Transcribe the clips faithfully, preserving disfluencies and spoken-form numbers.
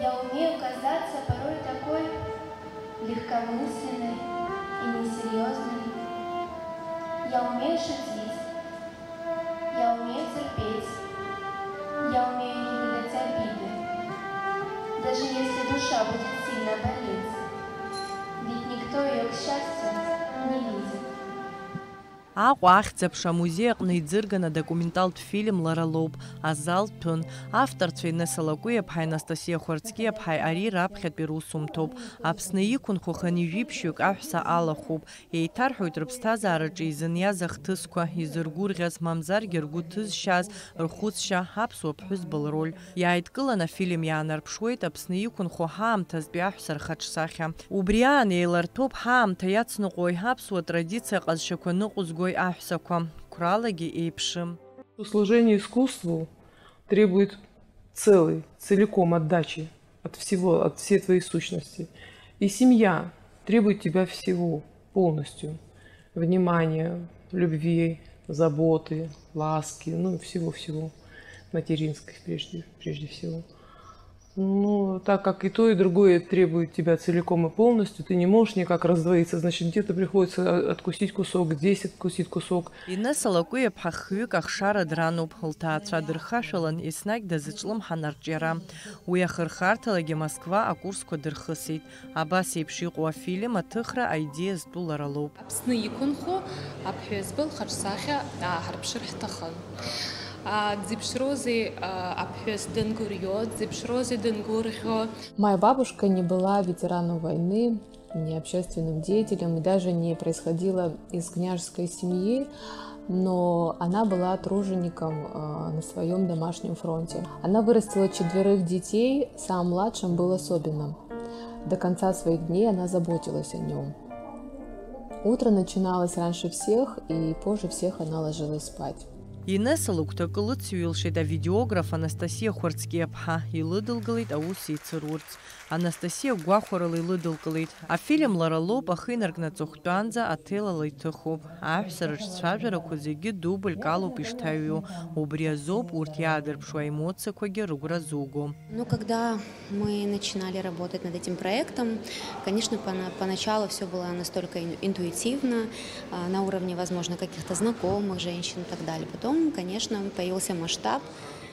Я умею казаться порой такой легкомысленной и несерьёзной. Я умею шутить. Я умею терпеть. Я умею не выдать обиды. Даже если душа будет сильно болеть. Ведь никто её, к счастью, не видит. Аҟәа ахьӡ-аԥша амузеи аҟны иӡырган адокументалтә фильм Лара лоуп, азал ҭәын. Авторцәа Инесса Лакәиаԥҳаи Анастасиа Хәарцкиаԥҳаи ари раԥхьатәи русумҭоуп. Аԥсны иқәынхо хынҩажәи ԥшьҩык аҳәса алахәуп. Еиҭарҳәоит рыԥсҭазаараҿы изыниаз ахҭысқәа, изыргәырӷьаз, мамзаргьы ргәы ҭызшьааз, рхәыцшьа, аԥсуа ԥҳәызба лроль. Иааидкылан афильм иаанарԥшуеит Аԥсны иқәынхо ҳаамҭазтәи аҳәса рхаҿсахьа. Убри аан еиларҭәоуп ҳаамҭа иацныҟәои аԥсуа традициа ҟазшьақәа ныҟәызгои аҳәсақәа. Қәралагьы еиԥшым. Служение искусству требует целой, целиком отдачи от всего, от всей твоей сущности. И семья требует тебя всего полностью. Внимания, любви, заботы, ласки, ну и всего-всего материнской прежде, прежде всего. Ну, так как и то, и другое требует тебя целиком и полностью, ты не можешь никак раздвоиться. Значит, где-то приходится откусить кусок, здесь откусить кусок. Инесса Лакәиаԥҳа хҩык ахшара дрануп, лҭаацәа дырхашәалан, еснагь дазҿлымҳан арҿиара. Уи ахырхарҭалагьы Москва акурсқәа дырхысит. Абас еиԥш иҟоу афильм аҭыхра аидеиа зтәу лара лоуп. Аԥсны иқәынхо аԥҳәызба лхаҿсахьа ааҳарԥшыр ҳҭахын. А, дзеиԥшроузеи, а, аԥҳәыс дынгәырҩо, дзеиԥшроузеи дынгәырӷьо? Моя бабушка не была ветераном войны, не общественным деятелем и даже не происходила из княжеской семьи, но она была тружеником, э, на своём домашнем фронте. Она вырастила четверых детей, самым младшим был особенно. До конца своих дней она заботилась о нём. Утро начиналось раньше всех, и позже всех она ложилась спать. Инесса лыгәҭакы лыцҩылшеит авидеограф Анастасиа Хәарцкиаԥҳа, илыдылгалеит аус еицырурц. Анастасиа гәахәарыла илыдылкылеит. Афильм Лара лоуп ахы инаркны аҵыхәтәанӡа аҭелала иҭыхуп. Аҳәса рыҿцәажәарақәа зегьы дубльк алоуп ишҭаҩу. Убри азоуп урҭ иаадырԥшуа аемоциақәагьы рыгәра зуго. Ну, когда мы начинали работать над этим проектом, конечно, пона-, поначалу всё было настолько ин-, интуитивно, а, на уровне, возможно, каких-то знакомых женщин и так далее. Потом, конечно, появился масштаб.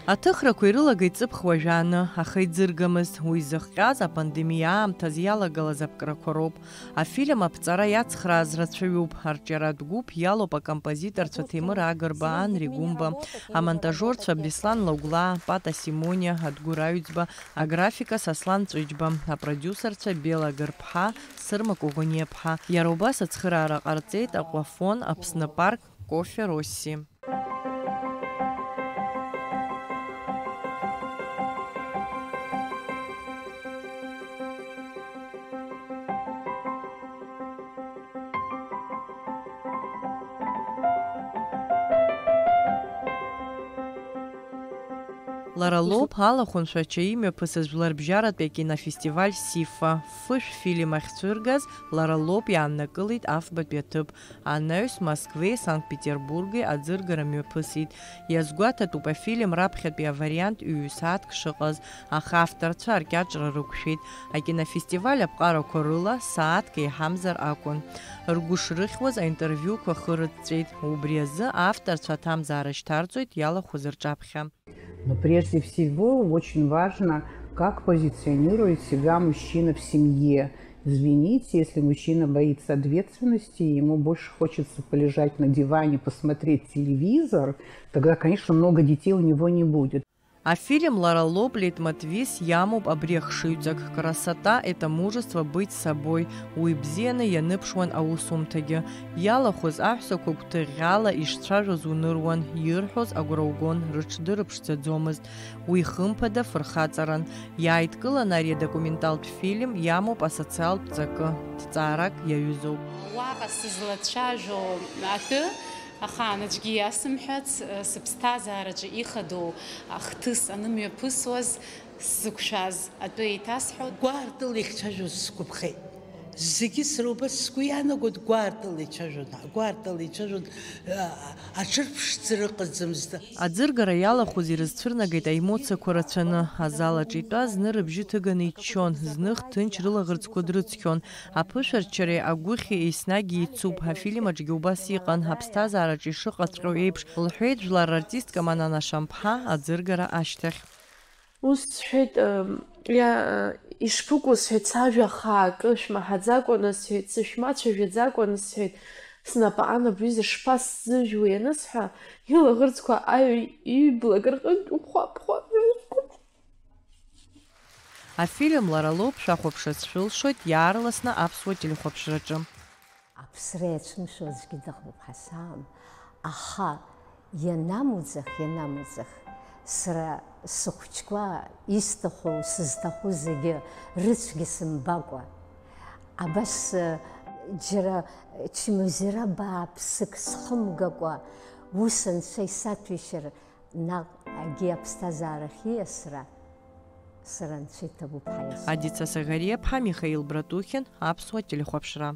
Аҭыхрақәа ирылагеит ҵыԥх уажәааны, аха иӡыргамызт. Уи зыхҟьаз апандемиа аамҭазы иалагалаз аԥкрақәа роуп. Афильм аԥҵара иацхрааз рацәаҩуп. Арҿиаратә гәыԥ иалоуп акомпозиторцәа Ҭемыр Агрба, Анри Гәымба, амонтажорцәа Беслан Лагәлаа, Пата Симониа, Адгәыр Аҩӡба, аграфика Сослан Ҵәыџьба, апродиусерцәа Бела Гырԥҳа, Сырма Кәыӷәаниаԥҳа. Иара убас ацхыраара ҟарҵеит Аҟәафон, Аԥсны апарк, Кофе Росси. Лара лоуп алахәыншәа ачаи мҩаԥысыз жәларбжьаратәи акинофестиваль Сифа. Фышә фильм ахьцәыргаз Лара лоуп иааннакылеит афбатәи аҭыԥ. Анаҩс Москвеи Санкт-Петербурги аӡыргара мҩаԥысит. Иазгәаҭатәуп афильм раԥхьатәи авариант ҩ-сааҭк шыҟаз, аха авторцәа аркьаҿра рықәшәеит. Акинофестиваль аԥҟарақәа рыла сааҭк еиҳамзар акәын. Ргәы шрыхьуаз аинтервиуқәа хы рыҵҵәеит. Убри азы авторцәа аҭамзаара шьҭарҵоит иалахәыз рҿаԥхьа. Но прежде всего очень важно, как позиционирует себя мужчина в семье. Извините, если мужчина боится ответственности, ему больше хочется полежать на диване, посмотреть телевизор, тогда, конечно, много детей у него не будет. Афильм Лара лоуп лейтмотивс иамоуп абри ахшыҩҵак, красота — это мужество быть собой, уи бзианы ианыԥшуан аусумҭагьы. Иалахәыз аҳәсақәа гәҭыӷьӷьала ишцәажәоз уныруан, ирҳәоз агәра угон, рыҽдырыԥшӡаӡомызт. Уи хымԥада фырхаҵаран. Иааидкылан ари адокументалтә фильм иамоуп асоциалтә ҵакы, ҭҵаарак иаҩызоуп. Уаҟа сызлацәажәо атәы ахаан аӡәгьы иасымҳәац, сыԥсҭазаараҿы ихадоу ахҭыс анымҩаԥысуаз, сзықәшәаз атәы еиҭасҳәоит. Гәаартыла ихцәажәоз сгәаԥхеит. Зегьы сара убас сгәы иаанагоит, гәаартыла ицәажәон, гәаартыла ицәажәон, а, аҽырԥшӡара ыҟаӡамызт. Аӡыргара иалахәыз ирызцәырнагеит аемоциақәа рацәаны. Азал аҿы итәаз зны рыбжьы ҭыганы иччон, зных ҭынч рылаӷырӡқәа дрыцқьон. Аԥышәарччареи агәыхьи еснагь еицуп, афильм аҿгьы убас иҟан, аԥсҭазаараҿы ишыҟаҵәҟьоу еиԥш, лҳәеит жәлар рартистка Манана Шамԥҳа аӡыргара ашьҭахь. Ус сҳәеит, иа, ишԥыкәу, сҳәеит, сажәа хаакы шәмаҳаӡакәаны, сҳәеит, сышәмацәажәаӡакәаны, сҳәеит, снапы анапҩыза шԥасзыжәуеи анысҳәа, илаӷырӡқәа аҩ иблак рҟынтә ухәаԥ-хәаԥ. Афильм лара лоуп, шәахәаԥшырц шәылшоит иаарласны аԥсуа телехәаԥшраҿы. Аԥсра иацәымшәо аӡәгьы дыҟоуп ҳәа саам, аха ианамуӡах, ианамуӡах, сара сыхәыҷқәа исҭаху, сызҭаху зегьы рыцәгьа сымбакәа, абас, џьара чмазара бааԥсык схымгакәа, ус анцәа исаҭәеишьар, наҟ агьи аԥсҭазаарахь ииасра сара анцәа иҭабуп ҳәа иасҳәоит. Адица Саӷариаԥҳа, Михаил Братухин, аԥсуа телехәаԥшра.